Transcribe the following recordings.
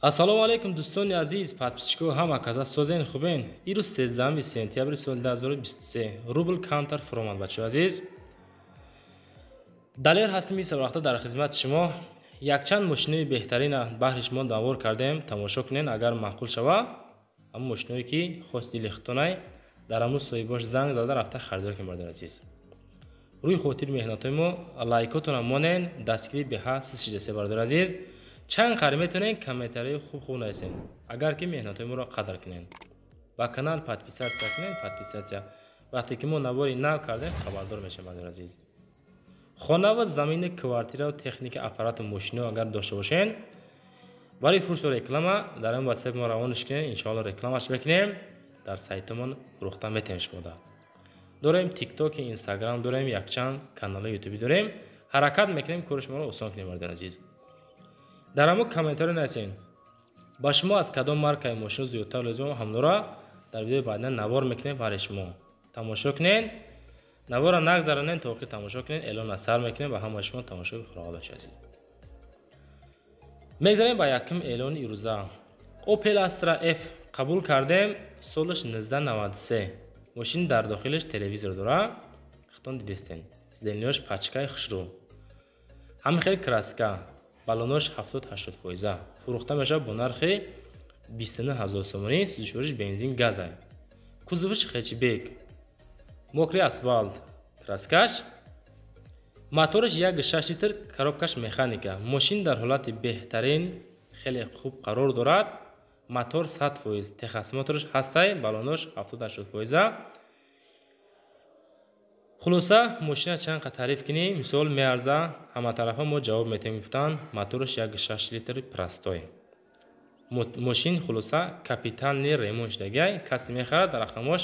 Ассалому алайкум, дӯстони азиз, подписчик о, ҳама каза созен, хубен? Ирӯз 13 сентябри соли 2023, рубл камтар фуромад. Бачаҳо азиз, Далер ҳастем, ин вақта дар хизмати шумо. Якчанд мошинои беҳтарина баҳри шумо навор кардем, тамошо кунен. Агар маъқул шава, ҳамон мошиное ки хости дили дар ҳамун соҳибош занг зада рафта харидор кунед. Бародари азиз, рӯи хотири меҳнатҳои мо лайкотона монен, дастгирӣ беҳа сиз шидасе. Бародари азиз, чанд қари метавонед комментарии хуб хуб нависед, агар ки меҳнатҳои моро қадр кунед. Ба канал подписаться кунед, подписаться. Вақте ки мо навори нав кардем, хабардор мешавед. Бародари азиз, хона ва замини, квартираву техника, аппарату мошино агар дошта бошед барои фурӯшу реклама, дар ин ватсап мо равонаш кунед, иншоалло рекламаш мекунем, дар сайтамон фурӯхта метавонем. Шумода дорем Тиктоки, Инстаграм дорем, якчанд каналҳои Ютубӣ дорем. Ҳаракат мекунем, кори шуморо осон кунем. Бародари азиз, дар ҳамон комментарио нависед, ба шумо аз кадом маркаи мошино зиёдтар лозим, ҳамдора дар видеои баъдина навор мекунем барои шумо. Тамошо кунед навора, нагзаронед, то охир тамошо кунед. Эълон сар мекунем, ба ҳамаи шумо тамошои фуроғат бошад. Азиз, мегзарем ба якум эълони ирӯза. Opel Astra F қабул кардем, солаш 1993. Мошин дар дохилаш телевизор дора, хитон дидестен. Сиденье ш пачкаи хушрӯ, ҳамин хел краска, баллонош 70-80 фоиза. Фурӯхта мешавад бо нархи 29 ҳазор сомонӣ. Сӯзишвориш бензин, газай, кузоваш хэтчбек, мокрый асфальт, краскаш, мотораш 1,6 литр, коробкаш механика. Мошин дар ҳолати беҳтарин, хеле хуб қарор дорад. Мотор 100%, техосмотраш ҳастай, баллонош 70-80 фоиза. Хулоса, мошина чанд қа таъриф кунӣ, мисол, меарза, ҳаматарафа мо ҷавоб метавем гуфтан. Мотораш 1,6 литр, простой мошин. Хулоса, капитальный ремонт шудагиай. Касе мехарад, дар рақамош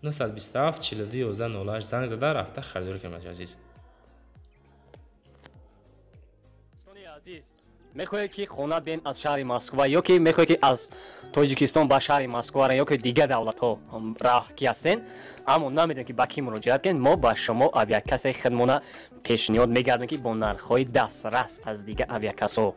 927 42 11 08 занг зада рафта харидорӣ кунад. Азиз. Азиз, мехоҳед ки хона бен аз шаҳри Москва ё ки мехоҳед ки аз Тоҷикистон ба шаҳри Москва ё ки дигар давлатҳо раҳ ки ҳастен, аммо намедонед ки ба кӣ муроҷиат кунед, мо ба шумо авиакассаи хидмона пешниҳод мегардем, ки бо нархҳои дастрас аз дигар авиакассаҳо.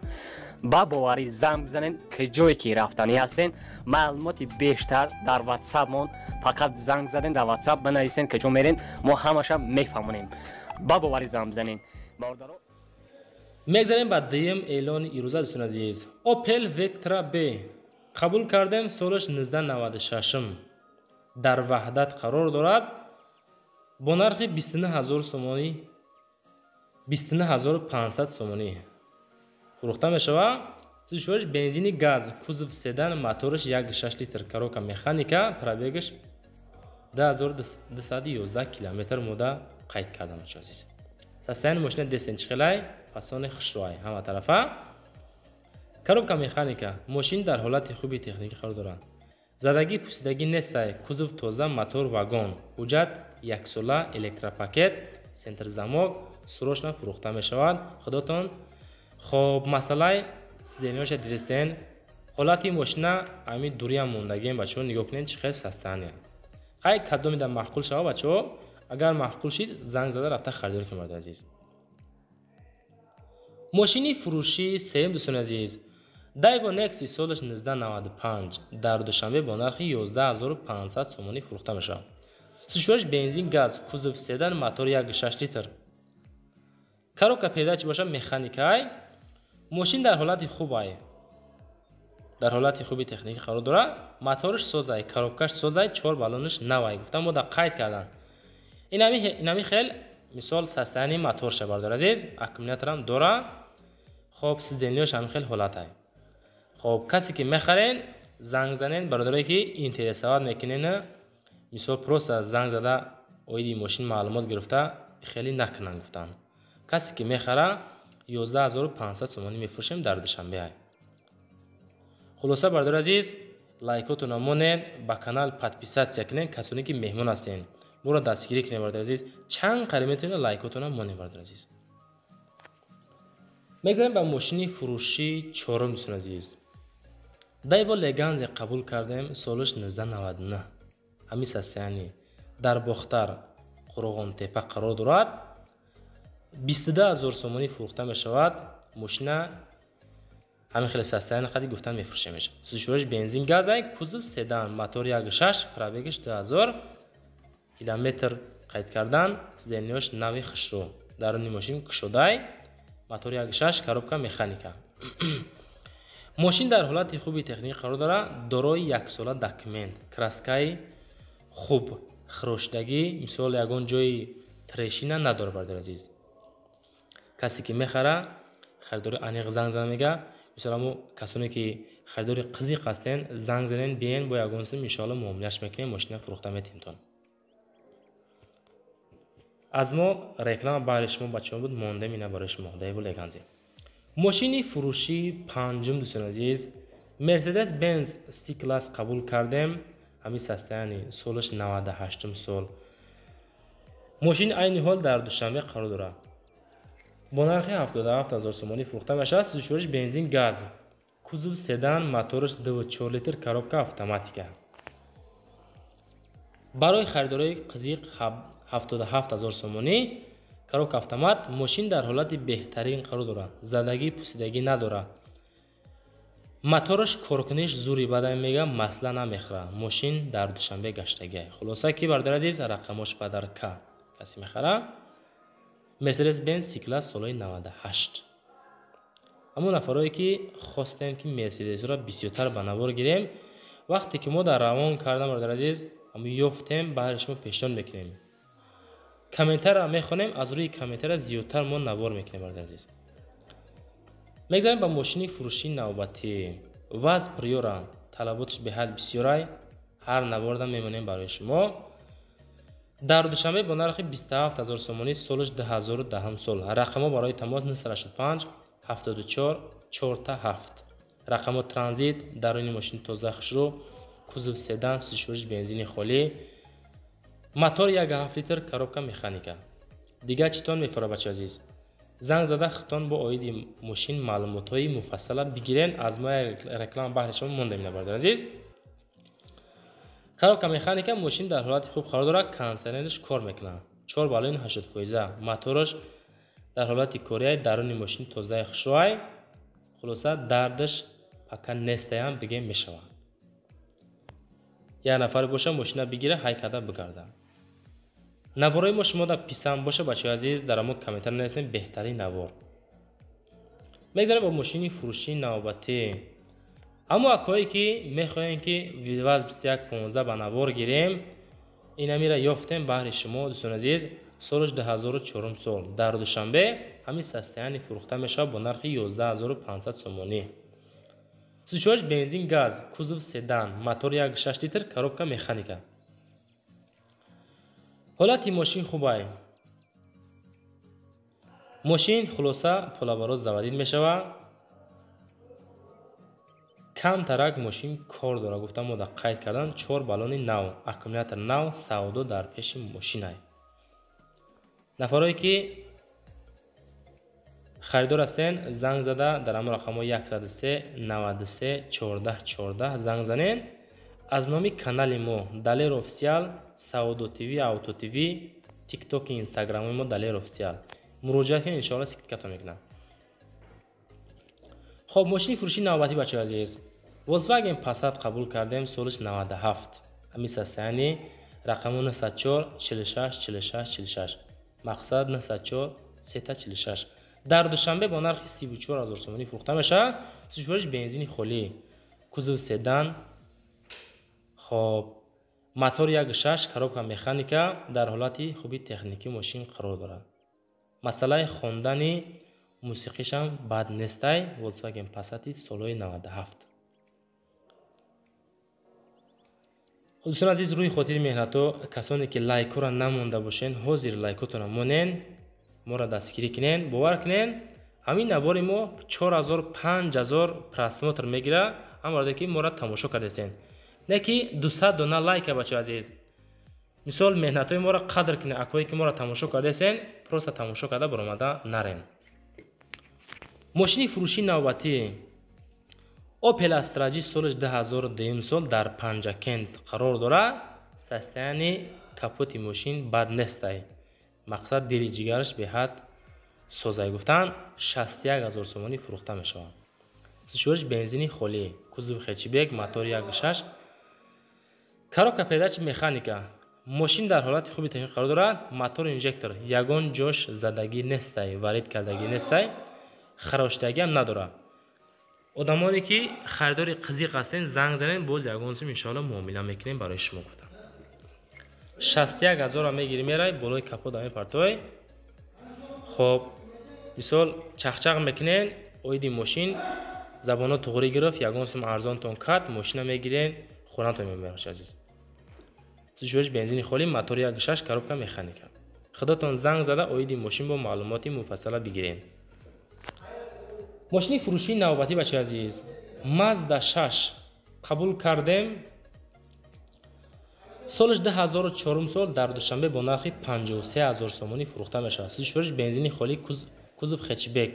Ба боварӣ занг бизанед, ки ҷое ки рафтанӣ ҳастен. Маълумоти бештар дар ватсапмон. Фақат занг заден, дар ватсап бинависен, ки ҷо мерем, мо ҳамаша мефаҳмонем. Ба боварӣ занг бизанед, бародаро. Мегзарем ба дуюм эълони ирӯза. Дӯстони азиз, Opel Vectra B қабул кардем, солаш 1996, дар Ваҳдат қарор дорад. Бо нархи 29 ҳазор сомонӣ, 29 500 сомонӣ фурӯхта мешавад. Сӯзишвориш бензини, газ, кузов седан, мотораш 1,6 литр, коробка механика, пробегаш 2211 километр мода қайд кардам. Азиз, состояние мошина дестен чӣ хелай, фасони хушрӯай ҳама тарафа, коробка механика. Мошин дар ҳолати хуби техникӣ қарор дорад, задагӣ, пусидагӣ нестай, кузов тоза, мотор вагон, ҳуҷҷат яксола, электропакет, центр замок. Срочно фурӯхта мешавад. Худотон хоб, масъалаи сиденье ша дидестен, ҳолати мошина ами дуриам мондагием. Бачаҳо, нигоҳ кунед, чӣ хел состояние. Хай, кадомида маъқул шава, бачаҳо, агар маъқул шид, занг зада рафта харидорӣ кунед. Азиз, мошини фурӯшии сеюм. Дӯстони азиз, Дайво Некси, солаш 1995, дар Душанбе бо нархи 11 500 сомонӣ фурӯхта мешавад. Сӯзишвориш бензин, газ, кузов седан, мотор 1,6 литр, коробка передачи бошад механикай. Мошин дар ҳолати хубай, дар ҳолати хуби техникӣ қарор дорад. Мотораш созай, коробкаш созай, чор баллонаш навай гуфтан, мо да қайд кардан. Инами хел, мисол, состояние моторша, бародар азиз, аккумуляторам дора. Хоб, сиденье ш ҳамин хел ҳолатай. Хоб, касе ки мехарен, занг занен. Бародарое ки интересовать мекунен, мисол, просто занг зада оиди мошин маълумот гирифта хеле накунанд гуфтанд. Касе ки мехара, 11 500 сомонӣ мефурӯшем, дар Душанбе. Хулоса, бародари азиз, лайкотона монед, ба канал подписаться кунед. Касоне ки меҳмон ҳастен, моро дастгирӣ кунед. Бародари азиз, чанд қариб метавонед, лайкотона монед. Бародари азиз, мегзарем ба мошини фурӯшии чорум. Дӯстони азиз, Дайво Леганзе қабул кардем, солаш 1999, ҳамин состояние, дар Бохтар, Қурғонтепа қарор дорад. 22 ҳазор сомонӣ фурӯхта мешавад мошина. Ҳамин хеле состояние қади гуфтан мефурӯшемеш. Сӯзишвориш бензин газай, кузов седан, мотор 1.6, пробег аш 2000 километр қайд кардан, сиденья ш нави хушрӯ. Даруни мошин кушодай, мотор 1.6, коробка механика. Мошин дар ҳолати хуби техникӣ қарор дорад, дорои яксола документ, краска и хуб, хирошидагӣ, мисол ягон ҷои трещина надорад, бародари азиз. Касе ки мехара, харидори аниқ занг зада мега, мисол ҳамо касоне ки харидори қизиқ ҳастен, занг занен, биен, бо ягон сум иншоалло муомилаш мекунем, мошина фурӯхта метиҳемтон. Аз мо реклама баҳри шумо бачаҳо буд, мондем ина барои шумо. Даибул эганзе. Мошини фурӯшии панҷум, дӯстони азиз, Мерседес Бенз С класс қабул кардем. Ҳамин состояние, солаш 98 сол. Мошин айни ҳол дар Душанбе қарор дорад. Бо нархи 77 ҳазор сомонӣ фурӯхта мешавад. Сӯзишвориш бензин газ, кузов седан, мотораш 2,4 литр, коробка автоматика. Барои харидорои қизиқ 77 ҳазор сомонӣ, коробка автомат. Мошин дар ҳолати беҳтарин қарор дорад, задагӣ пусидагӣ надорад. Мотораш коркуниш зури бадан мега, масла намехӯрад. Мошин дар Душанбе гаштагиай. Хулоса ки, бародари азиз, рақамош падарка, касе мехара. Мерседес Бенз С класс солҳои 98. Ҳамон нафарое ки хостем ки Мерседесро бисёртар ба навор гирем, вақте ки мо дар равон кардам, бародари азиз, ҳамон ёфтем, баҳри шумо пешниҳод мекунем. Комментарро мехонем, аз рӯи комментария зиёдтар мо навор мекунем, бародари азиз. Мегзарем ба мошини фурӯшии навбатӣ. ВАЗ Приора, талаботаш беҳад бисёрай, ҳар наворда мемонем барои шумо. Дар Душанбе бо нархи 27 ҳазор сомонӣ, солаш 2010 сол. Рақамҳо барои тамос 985 74 47. Рақамҳо транзит, даруни мошин тоза хушрӯ, кузов седан, сӯзишвориш бензини холӣ, мотор 1,7 литр, коробка механика. Дигар читон мефурад, бачаи азиз? Занг зада хитон бо оиди мошин маълумотҳои муфассала бигирен. Аз мо реклама баҳри шумо мондем ина, бародари азиз. Коробка механика, мошин дар ҳолати хуб қарор дорад, кондитсионераш кор мекунад. 4 баллони 80 фоиза, мотораш дар ҳолати кориай, даруни мошин тозаи хушрӯай. Хулоса дардаш пока нестаям бигем мешавад. Як нафар боша, мошина бигира, ҳай карда бигарда. Наворои мо шумо дар писанд боша, бачаҳои азиз, дар ҳамон комментар нависем беҳтарин навор. Мегзарем ба мошини фурӯшии навбатӣ. Аммо акое ки мехоҳем ки ВАЗ 2115 ба навор гирем, инамира ёфтем баҳри шумо, дӯстони азиз. Солаш 2004 сол, дар Душанбе ҳамин состояние фурӯхта мешавад бо нархи 11500 сомонӣ. Сӯзишвориш бензин газ, кузов седан, мотор 1,6 литр, коробка механика. Ҳолати мошин хубай. Мошин хулоса полоборот заводить мешавад. Камтарак мошин кор дорад, гуфтам мо дар қайд кардан, 4 баллони нав, аккумулятор нав, савдо дар пеши мошинай. Нафарое ки харидор ҳастен, занг зада дар ҳамон рақамҳои 103 93 14 14 занг занен. Аз номи канали мо Далер Офисиал, Савдо ТВ, Авто ТВ, ТикТок, Инстаграмои мо Далер Офисиал муроҷиат кунед, иншоалло скидка тон мекунам. Хоб, мошини фурӯшии навбатӣ, бачаҳои азиз, Volkswagen Passat қабул кардем, солаш 97. Ҳамин состояние, рақамҳо 904 46 46 46. Мақсад 904 346. Дар Душанбе бо нархи 34 ҳазор сомонӣ фурӯхта мешавад. Сӯзишвориш бензини холӣ, кузов седан, хоб, мотор 1.6, коробка механика, дар ҳолати хуби техникӣ мошин қарор дорад. Масъалаи хондани мусиқишам бад нестай. Volkswagen Passat солҳои 97. Дӯстони азиз, рӯи хотири меҳнатҳо, касоне ки лайкҳоро намонда бошен, ҳозир лайкотонро монен, моро дастгирӣ кунен. Бовар кунен, ҳамин навори мо 4000 5000 просмотр мегирад, ҳам ки моро тамошо кардастен. Не ки 200 дона лайка, бачаҳои азиз. Мисол меҳнатҳои моро қадр кунед, акое ки моро тамошо кардастен, просто тамошо карда баромада нарен. Мошини фурӯшии навбатӣ Opel Astra J, солаш 2002 сол, дар Панҷакент қарор дорад. Состояние капоти мошин бад нестай. Мақсад дили ҷигараш беҳад созай гуфтан, 61 ҳазор сомонӣ фурӯхта мешавад. Сӯзишвориш бензини холӣ, кузов хэтчбек, мотор 1.6, коробка передачи механика. Мошин дар ҳолати хуби техникӣ қарор дорад. Мотор инжектор, ягон ҷош задагӣ нестай, варид кардагӣ нестай, хароштагиам надорад. Одамоне ки харидори қизиқ ҳастен, занг занен, боз ягон сум иншоалло муомила мекунем барои шумо гуфтам. 61 ҳазора мегирӣ, мерай, болои капота мепартой. Хоб, мисол, чахчақ мекунен оиди мошин, забоно туғрӣ гирифт, ягон сум арзонтон кард, мошина мегирен, хонатон мебараш, азиз. Сӯзишвориш бензини холӣ, мотор 1.6, коробка механика. Худатон занг зада, оиди мошин бо маълумоти муфассала бигирен. Мошини фурӯшии навбатӣ, бачаи азиз, Мазда 6 қабул кардем, солаш 2004 сол, дар Душанбе бо нархи 53 ҳазор сомонӣ фурӯхта мешавад. Сӯзишвориш бензини холӣ, кузов хэтчбек,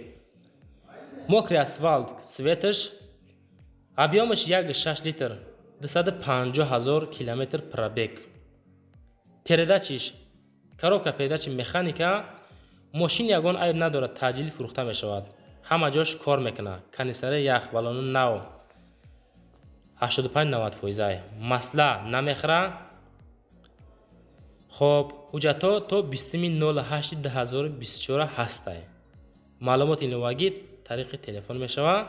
мокрый асфальт цвет аш, объём аш 1.6 литр, 250 ҳазор километр пробег, передачи ш коробка передачи механика. Мошин ягон айб надорад, таъҷилӣ фурӯхта мешавад. Ҳама ҷош кор мекунад, кондитсионери, ях, балону нав, 85-90 фоизай, масла намехӯра. Хоб, ҳуҷҷатҳо то 20.08.2024 ҳастай. Маълумоти иловагӣ тариқи телефон мешавад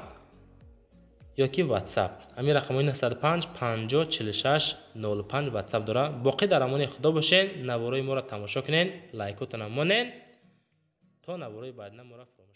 ё ки WhatsApp. Ҳамин рақамҳои 905 50 46 05 WhatsApp дорад. Боқӣ дар амони Худо бошен, наворои моро тамошо кунен, лайкотона монен, то наворои баъдина моро фаромӯш.